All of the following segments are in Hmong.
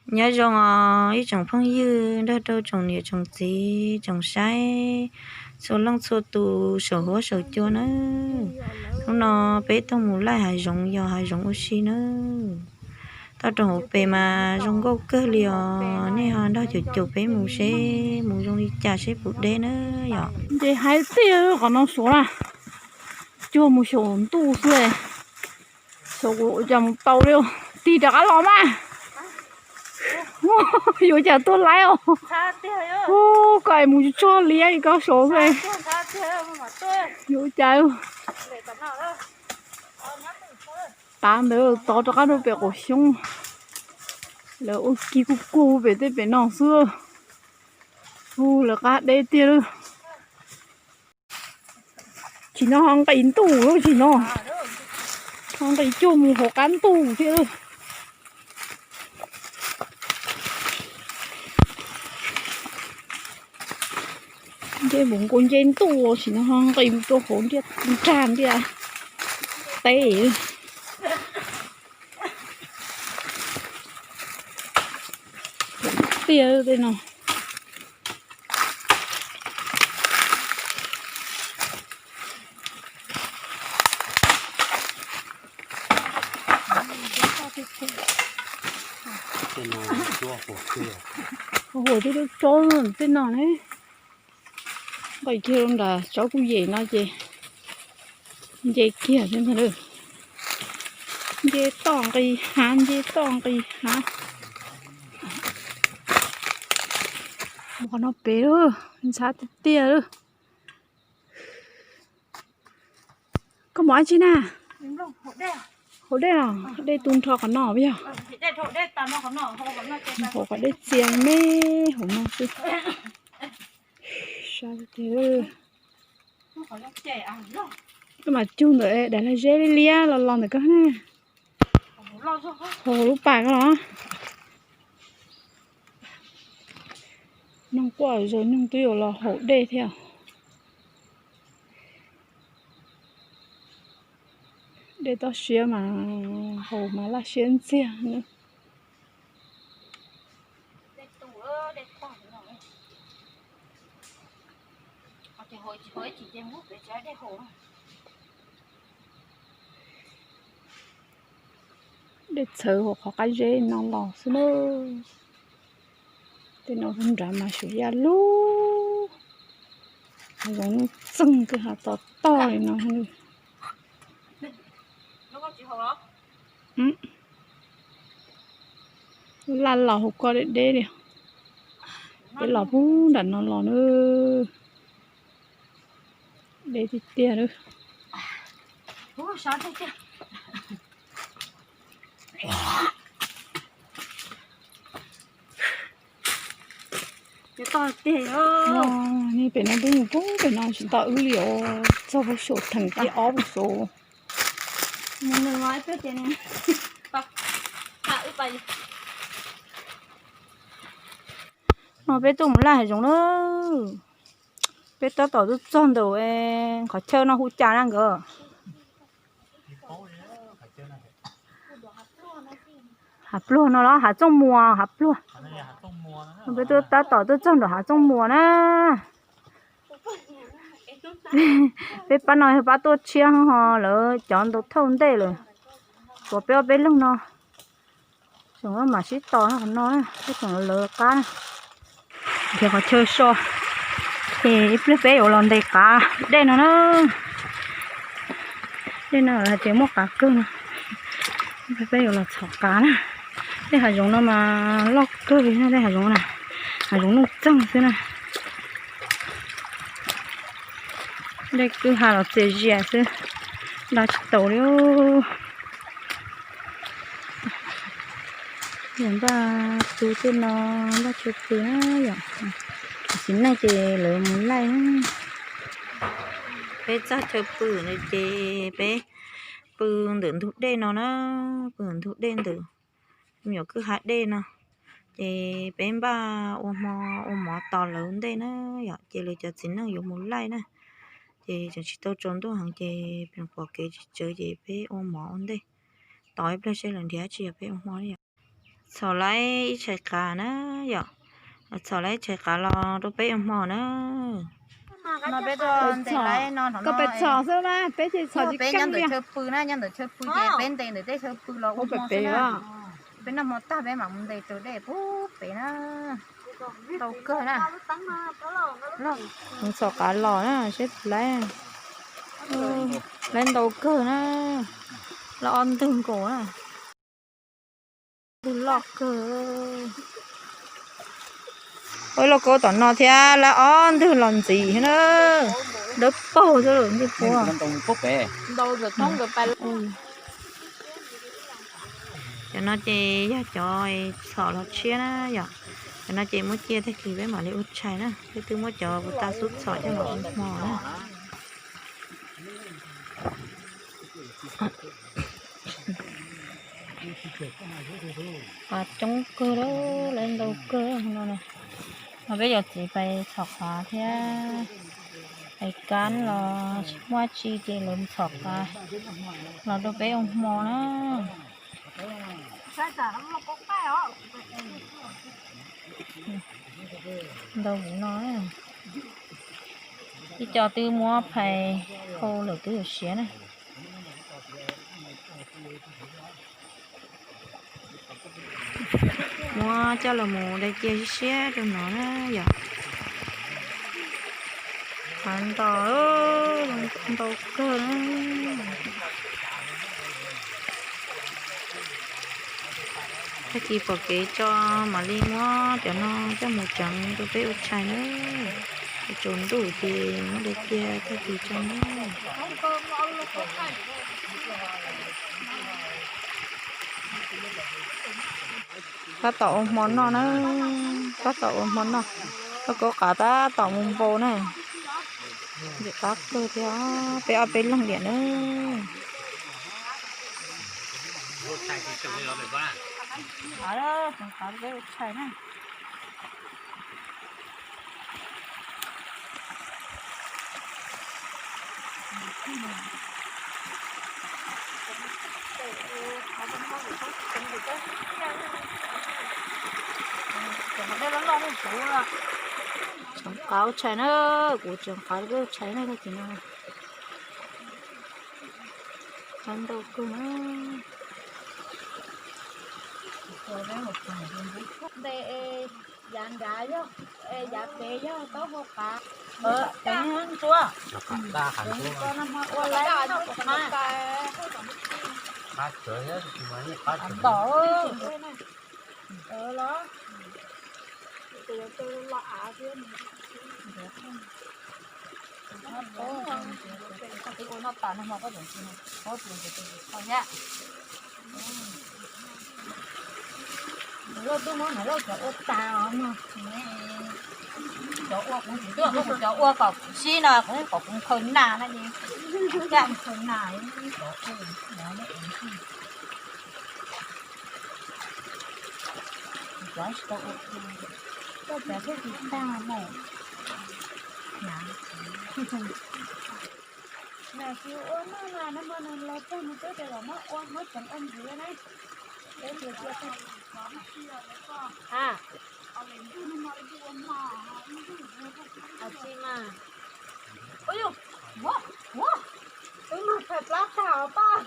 Nyob zoo os ib tsoom phooj ywg nrog rau tsoom niam tsoom txiv tsoom saib txhua leej txhua tus saum huab saum cua nawb. Hnub no peb tuaj mus laij hav zoov yos hav zoov ua si nawb. Toj rau hauv pes mas zoo nkauj kawg li os, nej ho nrog caum caum peb mus seb mus zoo li cas seb puas deb nawb yom. Nce hais tiag qhov no suav na, cuag mus xyaum ntuj xwb. Xyaum kuv ua cas mus tau li, tig rov qab los mas. Yuav cas tuaj laib os. Hu, koj es mus tsuag liab li koj saud xwb. Yuav cas. Tav ntawd tod rov qab rau pem qaum xyoob. Lawv ua kig kuj kuj pem tej pem no xwb. Hu, lawv qab deb tiag lawm. Tsis no ho nqis ntuj lawm tsis no. Ho nqis cuag mus hauv qab ntuj thiab lawm. Nce mus nkaus nce ntuj tsis no ho nqis mus rau hauv ntiaj nrag ntiaj teb. Tiag tej no. Huam tib lub tsob tej no ne. Nqis kiag rau nram tsob kuj yem no ces nce kiag thiab ntag. Nce toj nqis hav, nce toj nqis hav. Mus qhov no pem lawm, ntxhab tiag tiag lawm. Koj mus dab tsi na? Haus dej os, dej tu nrho qhov no yog. Haus qhov dej txias me hauv no xwb. Sab tiag. Koj mas cug ntawm daim lag zeb liab liab los los ntawm koj na. Haus lub pas koj los. Noog quaj zaws noog twb yuav los haus dej thiab. Dej toj siab mas haus mas laj siab ntxiag na. Dej txhawv hauv qhov qab zeb no los xwb na. Tej no nrad mas suav yaj lug, hav zoov nuj txeeg kawg, hav tod toj li no. Laj los hauv ko deb deb li. Peb los pug nram no los na. Deb tiag tiag lawm. Nej pem no peb mus pug pem no tsis tau wb li os, txog pug saum theem tib ob pug saud. No peb tuaj mus laij hav zoov na. Peb tab tom tuaj txog ntawm qhov chaw no hu cas na nkawd? Hav pluag no los hav txooj muas hav pluag. Peb tuaj tab tom tuaj txog nram hav txooj muas na. Peb pab no yog pab tuaj tshiab ho lawv cov ntau thauj ntej lawm. Tshuav peb ob peb leeg no. Tseem mam sib tos qhov no, peb tseem lawv qab na. Nrhiav qhov chaw so, ces ib pliag peb yuav los ntes qav dej no na. Dej no ces muaj qav kawg no. Ib pliag peb yuav los txhom qav na. Tej hav zoov no mas loj kawg li na, tej hav zoov na, hav zoov nuj txeeg xwb na. Dej kwj ha los txias zias xwb, nta tsis taus li. Yog npaj pw tej no, npaj chaw pw na yom. Txiv neej ces lawv mus laij na. Peb txog chaw pw no ces peb pw ntawm ntug dej no na, pw ntawm ntug dej ntawm me nyuam kwj ha dej no. Ces peb npaj ua hmo ua mov tos lawv ntej na yom, ces lawv cov txiv neej yuav mus laij na. Ces tseem tsis tau tsaus ntuj heev ces pom kev tsis tsawv ces peb ua mov ua ntej tos ib pliag seb lawv nrhiav tsi yog peb ua hmo li yom. Txhom laib ib tshais qav na yom. Txhom laib ib tshais qav los rau peb ua hmo na. Koj pes txhom xwb na, peb ces txhom tsis keej li. Chaw pw na, nyob ntawm chaw pw ces peb ntes ntawm tej chaw pw los ua hmo xwb na. Peb noj hmo tag peb mam mus ntes raws dej pub pem na. Ntau kawg na. Mus txhom qav los na seb laib. Laib ntau kawg na. Loj ob ntwg nkaus na. Ntwg loj kawg. Ua lauj kaub tom no thiab, laib ob ntwg los ntxiv na. Dawb paug xwb ntxim pua. Cov no ces yog cov txhom los tshiab na yom. Cov no ces muab cia tag kis peb mam li ua tshais na. Peb twb muab cov puas tas xub txhom coj los ua hmo na. Qav coob kawg, laib ntau kawg no. Mas peb yuav txiv pais txhom qav thiab, pais kab los muaj tsi ces lawv txhom qav los rau peb ua hmo na. Ntau no, ib co twb muab phais hau lawm twb yuav siav na. Muab coj los mus dai cia siab siab rau no na yom. Qav ntau, ntau kawg na. Tag kis pom kev tso mam li muab cov no coj mus tseev rau peb ua tshais na. Tsaus ntuj ces muab dai cia tag kis tso na. Tab tom ua hmo noj na, tab tom ua hmo noj. Lauj kaub qav tab tom mus npau na. Ntxim qab kawg thiab, peb ob peb leeg diam na. Tseem qav ua tshais na, kuv tseem qav peb ua tshais na tag kis no. Qav ntau kawg na. Yav nrad yog, yav pem yog taub hau qav. Ua laiv noj kuv qab. Qav ntom. Los tus los av thiab. Ua noj tas no hmo koj tseem tsis, koj tseem tsis tau thiab. Lauj, twb muab Maiv Lauj cov ua tas os mog. Cov ua kuv tsis tuaj, kuv cov ua kom kuv sib no, kuv kom kuv khaws nas na, caj khaws nas, cov ua no. Cov tsis tau ua, koj cov thiaj tsis tag mus. Nas tsis ua noj nas no mas nws los txog nws twb tias kom muab ua, muab tseev ua ntxiv na. Tsis mas. Ua, ua, wb mas phais plab tag os paj.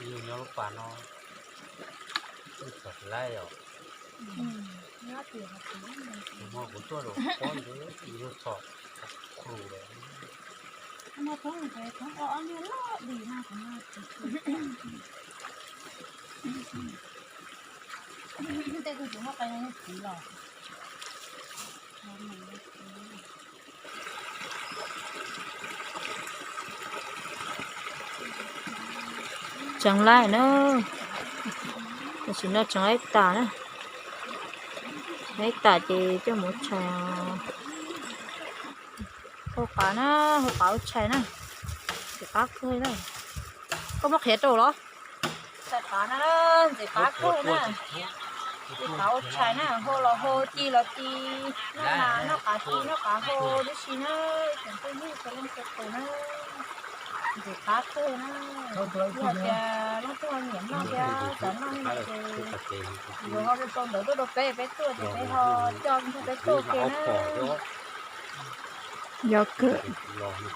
Yus nyob lub pas no, yus txhom laib os. Tus no kuv tuaj rau pob ntawd yus txhom qhus lawm. Tej kuj tsis muaj qe txiv los. Tseev laib na, tam sim no tseev laib tas na, tseev laib tas ces coj mus tshais. Hau qav na, hau qav ua tshais na. Ntxim qab kawg na. Koj muab qhiav rau los? Tshais qav na, ntxim qab kawg na. Ntxim qab ua tshais na, hau los hau, ci los ci, noj mas noj qav ci noj qav hau tib si na, tsoom phooj ywg txhua leej txhua tus na. Ntxim qab kawg na. Yog tias leej twg ho nyiam noj thiab xav noj no ces yuav ho hu tau ntawv tuaj rau peb, peb tuaj ces peb ho coj nrog peb tuaj ua ke na. Yog kawg.